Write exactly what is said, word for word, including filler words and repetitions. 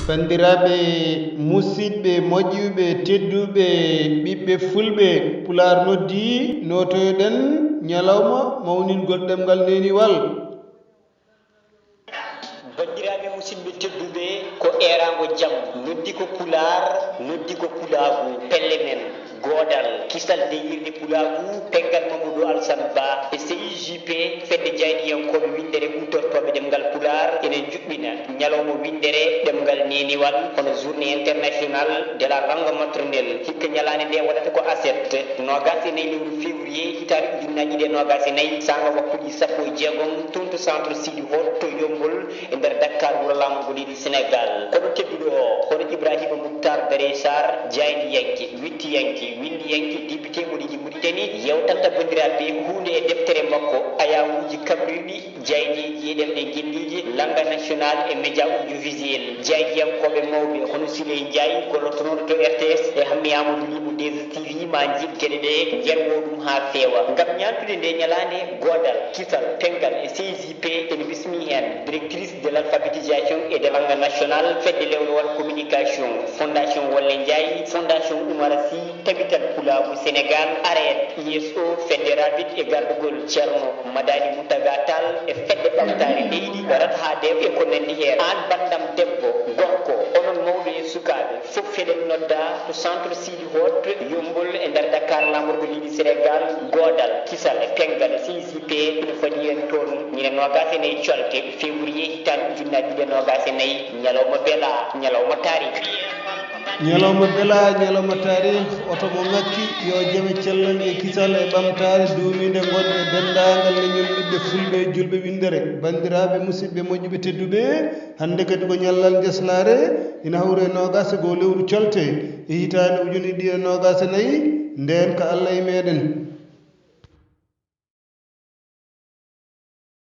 Banndiraaɓe musidɓe moƴƴuɓe tedduɓe, ɓiɓɓe fulɓe, Pulaar noddii, nootoyoɗen ñalawma mawningol ɗemngal neeniwal. Banndiraaɓe musidɓe tedduɓe, ko eeraango jam, noddi ko Pulaar, noddi ko Pulaagu, pelle men. Goodal, kisal, deyirde pulaagu, penngal Mamadou Alassane Ba e C I J P, fedde jaayndiyankooɓe winndere huutortooɓe ɗemngal Pulaar, ene njuɓɓina ñalawma winndere ɗemngal neeniwal, hono Journée Internationale de la Langue Maternelle. Hikka ñalaande nde waɗata ko aset, noogaas e nayi lewru février, hitaande ujunnaaji ɗiɗi e noogaas e nayi, saanga waktuuji sappo e jeegom, toon to centre Sidi Hott to Yommbol, e nder Dakar, wuro laamorgo leydi Senegaal. Kono tedduɗo o, hono Ibrahima Moutar Bere Sarr, jaayndiyanke, wiɗtiyanke, winndiyanke, député mo leydi Mauritanie, yewtanta banndiraaɓe huunde e deftere makko, Ayawuuji kaɓrirɗi, jaayndeeji e ɗemɗe ngenndiije, Langue nationale e média audiovisuel. Jaayndiyankooɓe mawɓe hono Siley Ndiaye, gollotonooɗo to R T S, e Hammi Amadou Ly mo deux S T V, maa njiɗ geɗe ɗe, njerwo ɗum haa feewa. Ngam ñaantude nde ñalaande, goodal, kisal, penngal e C I J P ene bismii heen directrice de l'alphabétisation et de langue nationale, fedde lewlowal communication, Fondation Wolle Ndiaye, Fondation Oumar Sy, Tabital Pulaagu Senegaal, ARED, I S O, fedde Rabit e gardugol Ceerno Madani Mountaga Tall e fedde ɓamtaare leydi, Rathadev e ko nanndi heen. Aan banndam debbo, gorko, onon mawɓe e sukaaɓe, fof eɗen nodda to centre Sidi Hott, Yommbol e nder Dakar, laamorgo leydi Senegaal, goodal, kisal e penngal, C I J P ina fadi en toon, ñande noogaas e nayi colte février hitaande ujunnaaji ɗiɗi e noogaas e nayi, ñalawma belaa, ñalawma taariik. Ñalawma belaa, ñalawma taariik, oto mo ŋakki, yo jam e cellal e kisal e ɓamtaare duumiinde ngonɗe denndaangal leñol ɓiɓɓe fulɓe e julɓe winndere. Banndiraaɓe, musidɓe moƴƴuɓe tedduɓe, hannde kadi ko ñallal njeslaare, ina hawri e noogaas e goo lewru colte e hitaande ujunere ɗiɗi e noogaas e nayi, ndeen ko Allah e meeɗen.